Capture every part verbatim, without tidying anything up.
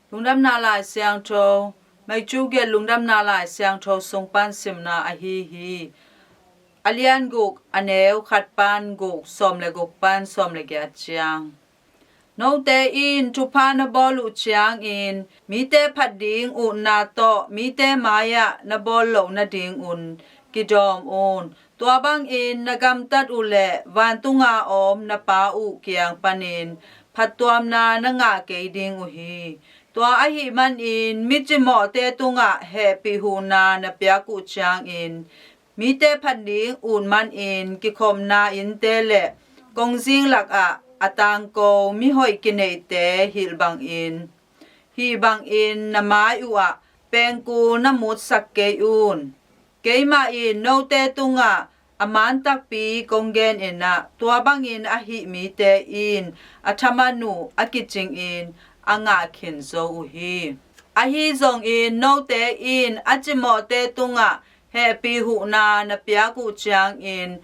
Lungdamna Lai Siangtho, Matthew gelh Lungdamna Lai Siangtho sung pan simna ahi hi. A lian guk, a neu khat pan guk, sawm le guk pan sawm le giat ciang. Note in thupha na bawl uh ciangin mite phat ding utna tawh mite mai-ah na bawl loh nadingun kidawm un. Tua bangin na gamtat uh leh vantunga om na Pa uh kiang panin phattuamna na ngah kei ding uh hi. Tua ahih manin mi cimawhte tungah hehpih huhna na piak uh ciangin mite phat ding ut manin kikhopna innte le kongzing lakah a tangko mihoih kineihte hilh bangin, hih bangin na mai uhah pengkul na mutsak kei un. Keimah in note tungah a man takpi kong genin ah, tua bangin ahih mite in a thaman uh a kicingin a ngah khin zo uh hi. Ahi zongin note in a cimawhte tungah hehpih huhna na piak uh ciangin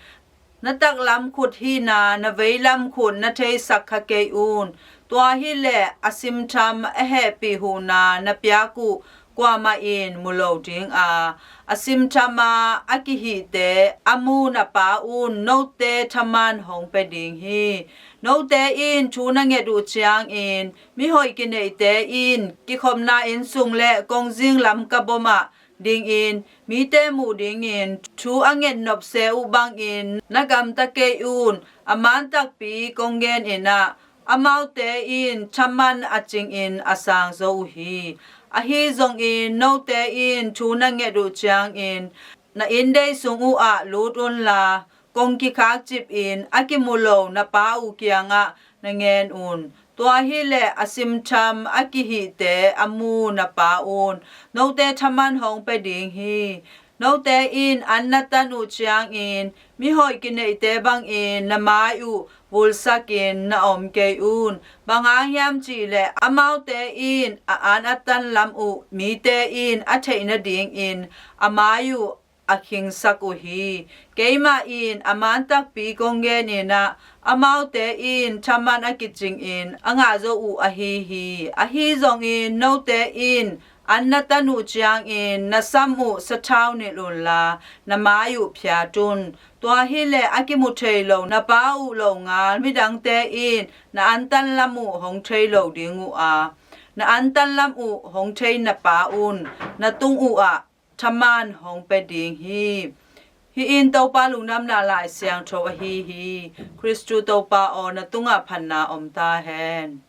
na taklam khut hihna na veilam khut na theisak kha kei un. Tua hileh a simtham a hehpih huhna na piak uh kuamah in mu lo dinga, a simthama a kihihte a mu na Pa un note thaman hong pia ding hi. Note in thu na nget uh ciangin mihoih kineihte in kikhopna inn sung le kongzing lam kabomah dingin mite muh dingin thu a ngetnop se uh bangin na gamta kei un. A man takpi kong genin ah, amaute in thaman a cingin a sang zo uh hi. Ahi zongin note in thu na nget uh ciangin na inndei sung uhah lut unla, kong kikhak cipin a kimu lo na Pa uh kiangah na ngen un. Tua hileh a simtham a kihihte a mu na Pa un note thaman hong pia ding hi. Note in an na tan uh ciangin mihoih kineihte bangin na mai uh vulsakin na om kei un. Bang hang hiam cihleh amaute in a an a tan lam uh mite in a theih nadingin a mai uh a khingsak uh hi. Keimah in a man takpi kong genin ah, amaute in thaman a kicingin a ngah zo uh ahi hi. Ahi zongin note in an na tan uh ciangin na sam uh sathau nilh unla, na mai uh phiat un. Tua hileh a kimu thei lo na Pa uh longal midangte in na an tan lam uh hong thei lo ding uh a, na an tan lam uh hong thei na Pa un na tung uhah thaman hong pia ding hi. Hih in Topa Lungdamna Lai Siangtho ahi hi. Khristu Topa aw, na tungah phatna om ta hen.